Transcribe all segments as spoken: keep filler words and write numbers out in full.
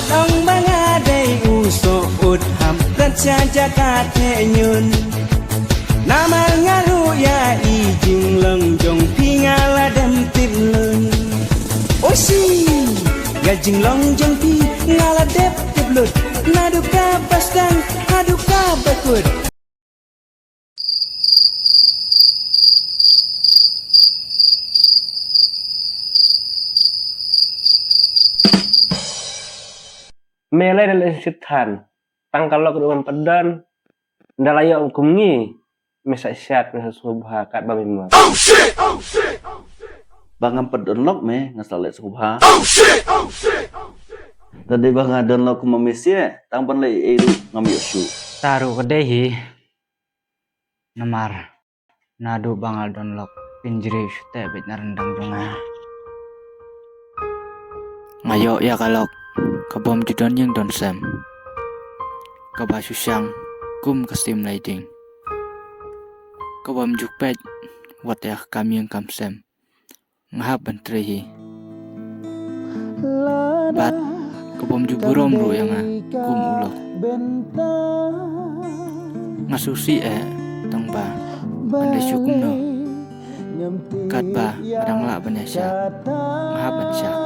Tang ba nga dei u soh ut hap rat sha jaka theh ñiun. Namar nga ruh ïa i jinglong jong phi nga la dem tip lut. O shi, ïa jinglong jong phi nga la dep tip lut. Naduh kaba sdang haduh kaba kut. Me lei da lei sngewsih than. Tang ka lok ruh ngam pat don. Nda la ïoh kum ngi. Me sa shat me sa sngewbha katba me mut. Ba ngam pat don lok me nga sa leh sngewbha. Da dei ba nga don lok kum ma me seh tang ban leh ei ruh ngam ïoh shuh. Ta ruh ka dei hi. Namar naduh ba nga la don lok pynjri shu teh beit na ryndang jong nga. Nga ïoh ïa ka lok ka bym ju don ïing don sem, kaba shu shang kum ka sim lai ding, ka bym ju peit wat ïa ka kam ïing kam sem. Nga hap ban trei hi. Bad ka bym ju burom ruh ïa nga kum u lok. Nga sngewsih eh tang ba ngan leh shuh kumno. Katba nga dang lah ban ïa shah, nga hap ban shah.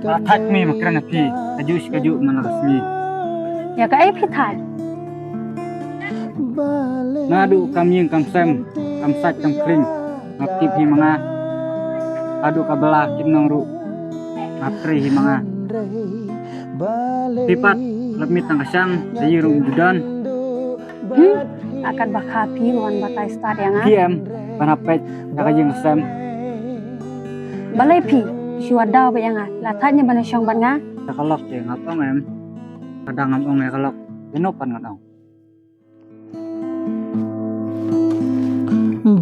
Nga thait me ma kren ha phi kajuh shi kajuh man la ka sngi. Ïa kaei phi thait? Naduh kam ïing kam sem, kam sait kam khring, nga tip hi ma nga. Haduh ka bylla kit nong ruh nga trei hi ma nga. Phi pat lap mit tang ka shang, ka ïing ruh ju don. Hmm, akat ba kha phi wan batai stad ïa nga. Phi em ban hap peit ïa ka ïing sem. Balei phi shu wad daw bad ïa nga? La thait ne ban shong bad nga? Ïa ka lok te nga ong em. Ka dang ngam ong ïa ka lok. Ïa no pat ngan ong.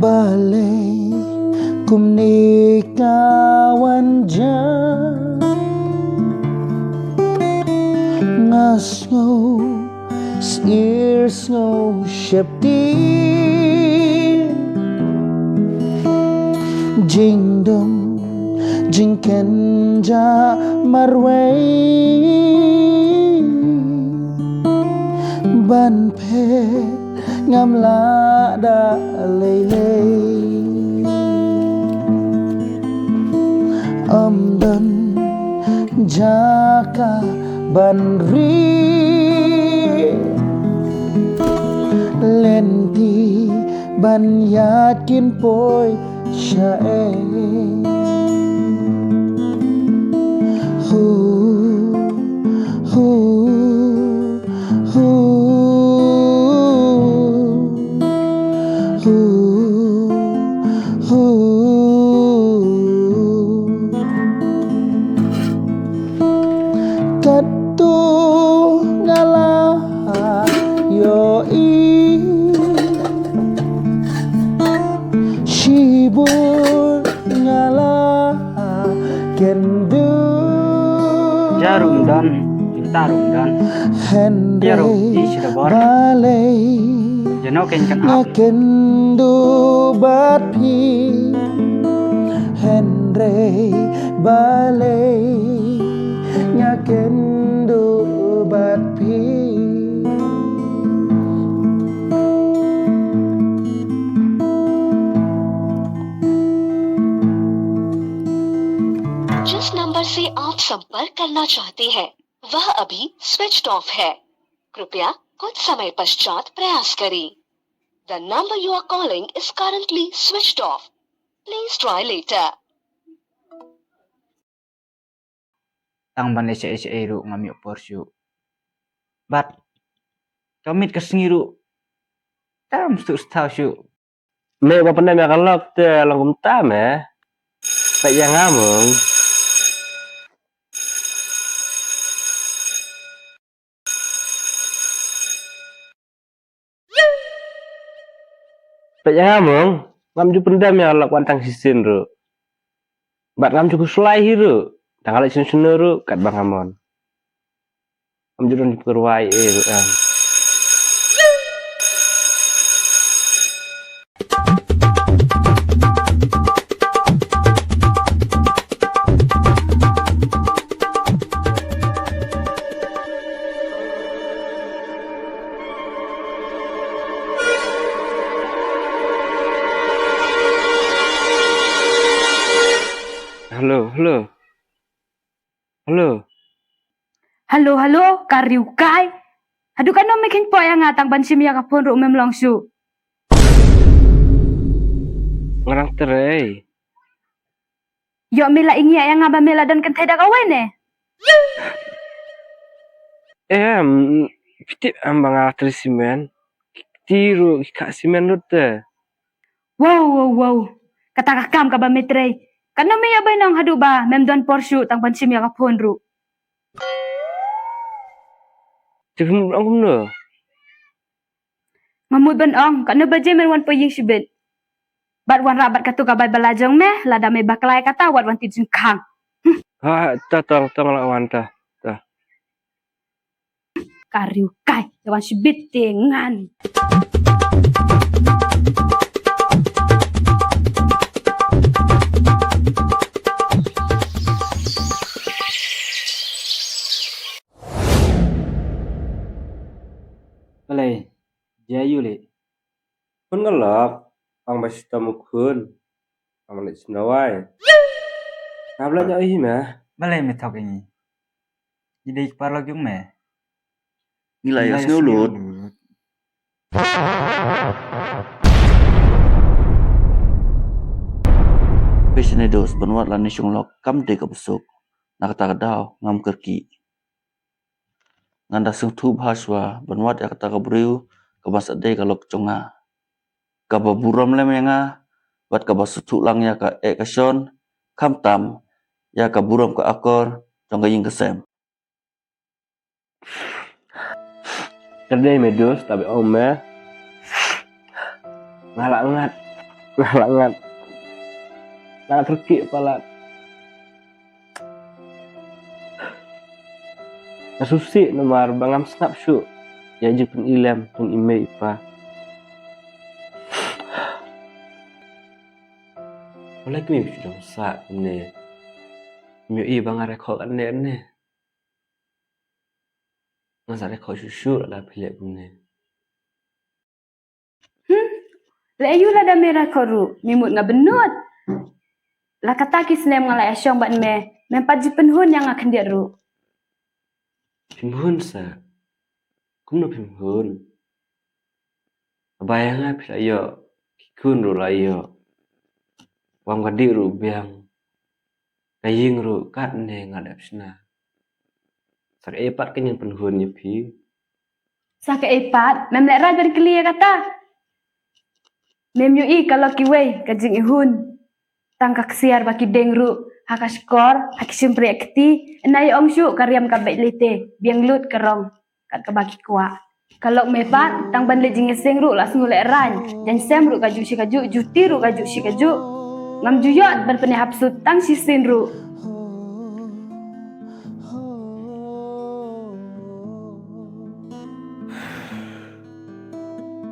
Balei kumne ka wan jia. Nga sngew sir sngew sheptieng. Jingdon jingkynja marwei ban phet ngam lah da lei lei. Ym don jaka ban ri lynti ban ïaid kin poi sha ei. Hu, hu, hu, hu, hu. Katto nga la ïohi shibun nga la kynduh. Jarum don, jarum don. Hynrei jarum di sida bor. Balei jano ken kan nga ap kynduh bad phi. Hynrei balei nga kynduh bad phi. जिस नंबर से आप संपर्क करना चाहते हैं, वह अभी स्विच्ड ऑफ है। कृपया कुछ समय पश्चात प्रयास करें। The number you are calling is currently switched off. Please try later. Tang ban leh shaei shaei ruh ngam ïoh por shuh. Bad ka miet ka sngi ruh tam suk sthaw shuh. Me ba pyndem ïa ka lok te long kumta me. Peit ïa nga mong. Peit ïa nga mong, ngam ju pyndem ïa ka lok wan tang shisien ruh. Bad ngam ju khuslai hi ruh, tang ka leit shano shano ruh katba nga mon. Ngam ju don ju pyrwai ei ruh em. Hello, hello. Hello. Hello, hello, ka riewkai. Haduh katno me kheiñ pok ïa nga tang ban shim ïa ka phone ruh mem long shuh. Nga dang trei. Ïoh me la ïngiah ïa nga ba me la don kynthei da kawei ne? Em, phi tip em ba nga trei simen. Ki kti ruh ki kha simen lut te. Wow, wow, wow. Kata ka kam kaba me trei. Katno me ïa bai nong haduh ba mem don por shuh tang ban shim ïa ka phone ruh. Te phim ong kumno? Nga mut ban ong, katno baje men wan poi ïing shibit? Bad wanrah bad katu ka bai ba la jong me, lada me bakla ïa kata wat wan tied jingkhang. Ha, ta tong, tong la wan ta. Ta. Ka riewkai, ïa wan shibit te ngan. Balei? Jia ïu leh. Khun nga lok, ong ba shitom u khun. Ong leh shin dawai. Nga bla ïoh hi me. Balei me thok ïa ngi? Ngi dei ki paralok jong me. Ngi la ïoh sngew lut. Phi shane dos ban wad lane shong lok kam dei kaba suk. Na kata ka daw ngam kyrkieh. Ngan da sngewthuh bha shuwa ban wad ïa kata ka briew kaba sa dei ka lok jong nga. Kaba burom lem ïa nga bad kaba sngewthuh lang ïa ka eh ka shon, khamtam ïa ka burom ka akor jong ka ïing ka sem. Ka dei me dos, tabe ong me. Nga la ngat, nga la ngat. Nga la kyrkieh palat. Nga sngewsih namar ba ngam sngap shuh ïa jingpyni lem jong i mei i pa. Balei kmie phi shu dang sah kumne? Ym ïohi ba nga rakhe katne ne? Nga sa rakhe shuh shuh lada phi leh kumne. Hmm. Leh aïu lada me rakhe ruh, me mut nga bynnud. La kata ki snem nga la ïashong bad me, mem pat ju pynhun ïa nga khyndiat ruh. Phim hun sa. Kumno phim hun? Haba ïa nga phi la ïoh, ki khun ruh la ïoh. Wam ka dih ruh biang. Ka ïing ruh katne nga dep shna. Sa kaei pat ka ngan pynhun ïa phi? Sa kaei pat, mem lehrain ban kylli ïa kata. Mem ïohi ka lok kiwei ka jingihun. Tang ka ksiar ba ki deng ruh ha ka shkor, ha ki shympriah kti, ynda ïa ong shuh ka riam ka beit lei te, biang lut ka rong kat kaba ki kwah. Ka lok me pat, tang ban leit jingïaseng ruh la sngew lehrain. Jaiñ sem ruh kajuh shi kajuh, juti ruh kajuh shi kajuh. Ngam ju ïoh ban pynïahap sut tang shisien ruh.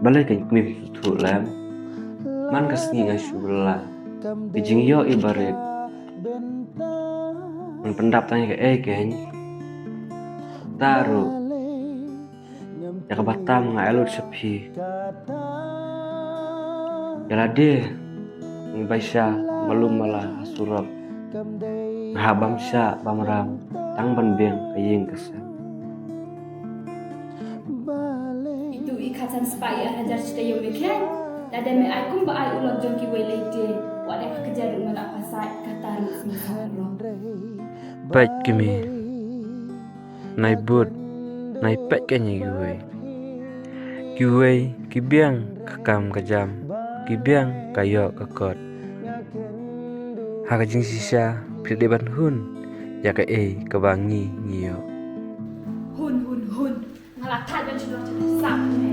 Balei kein kmie phi sngewthuh lem? Man ka sngi nga shu bylla. Ka jingïohi barit. Ngan pyndap tang ïa kaei kein? Ta ruh. Ïa kaba tam nga ai lut sha phi. Ïa lade ngi bai sha malum mala ha surok. Nga hap bam shah bam ram tang ban biang ka ïing ka sem. Itu i khatsan spah i ar hajar shi taïew me kheiñ. Lada me ai kumba ai u lok jong kiwei lei te, wat ïa ka kjat ruh me la phasait, kata ruh sngewsih ruh. Peit kmie. Nai bud, nai peit ka ngi kiwei. Kiwei ki biang ka kam ka jam, ki biang ka ïoh ka kot. Ha ka jingshisha phi dei ban hun ïa kaei kaba ngi ngi ïoh. Hun, hun, hun. Nga la thait ban shu long sha ka sap ne.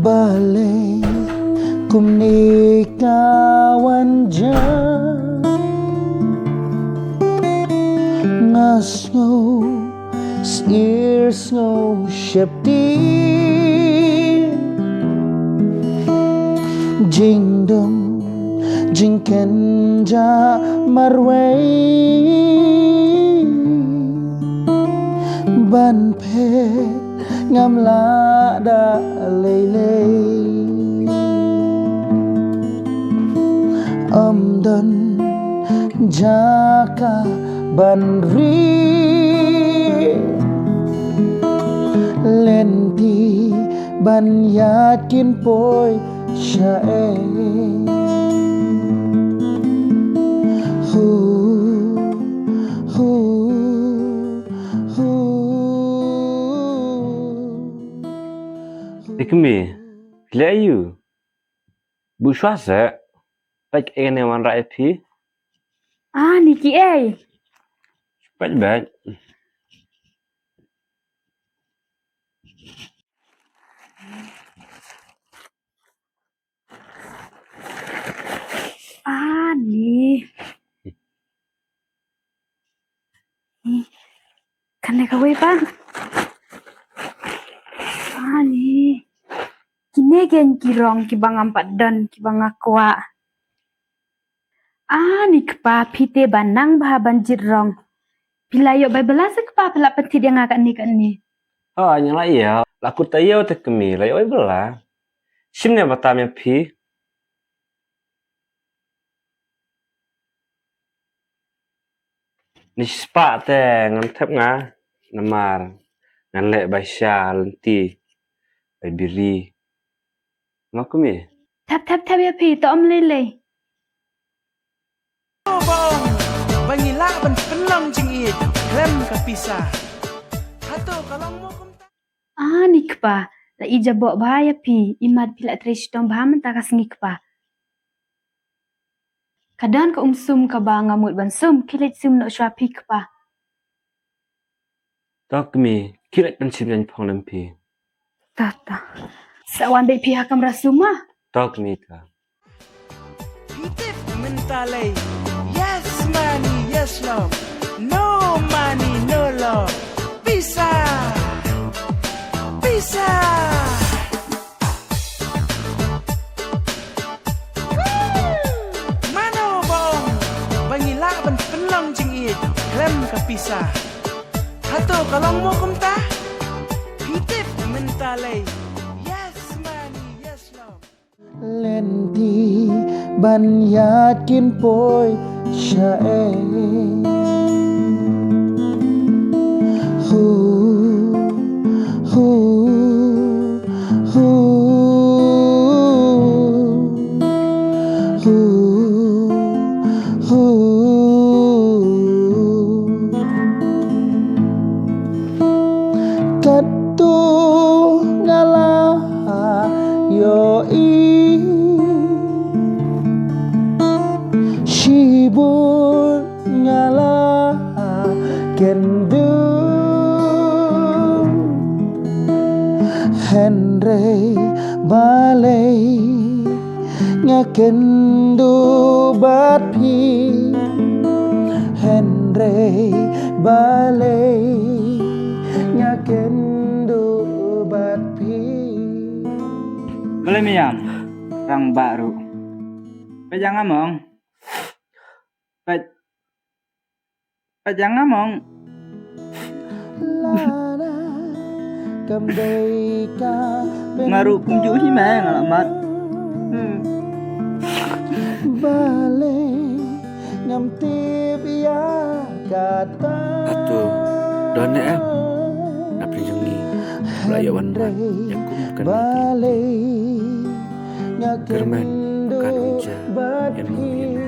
Balei kumne ka wan jam. Nga sngew sir sngew sheptieng. Jingdum jingkynja marwei. Ban phet ngam lah da lei lei. Ym don Jaka ban ri lynti ban ïaid kin poi shaei. Hu, hu, hu. Te kmie, phi leh aïu? Buh shuwa seh. Peit kaei kane wanrah ïa phi. Ah, ni kiei? Peit beit. Ah, ni. Kane kawei pat. Ani. Kine ken ki rong kiba ngam pat don kiba nga kwah. Ani kpa, phi te ba nang bha ban jied rong. Phi la ïoh bai bylla se kpa, phi la pynthied ïa nga kane kane. Oh, nga la ïoh. La kut taïew te kmie, la ïoh bai bylla. Shim ne ba tam ïa phi. Ni spah te ngam thep nga, namar ngan leh bai sha lynti, bai biri. Ma kmie. Thep, thep, thep ïa phi, to ym lei lei. Ba ong ba ngi lah ban pynlong jingïeit khlem ka pisa. Hato ka long mo kumta? Ani kpa, la i jaboh bha ïa phi, imat phi la trei shitom bha mynta ka sngi kpa. Ka don ka um sum kaba nga mut ban sum, khie leit sum noh shuwa phi kpa. To kmie, khie leit ban shim ïa phong lem phi. Ta ta. Sa wan beit phi ha kamra sum ma. To kmie ta. Phi tip mynta lei. Yes money, yes love. No money, no love. Pisa. Pisa. Mano ba ong ba ngi lah ban pynlong jingïeit khlem ka pisa. Hato ka long mo kumta? Phi tip mynta lei. Yes money, yes love. Lynti ban ïaid kin poi shaei. Hu, hu, hu, hu, hu. Katto nga la ïohi, shibun nga la kynduh, hynrei balei nga kynduh bad phi, hynrei balei nga kynduh bad phi. Balei me ïam? Rang ba ruh. Peit ïa nga mong. Peit. Peit ïa nga mong. Nga ruh kumjuh hi me nga la mat. Hmm. Balei ngam tip ïa kata. Hato don ne em na pyrshang ngi. Ba la ïa wan wan ïa kum kane ka lynti. Kyrmen kan ong ja ïa ngi.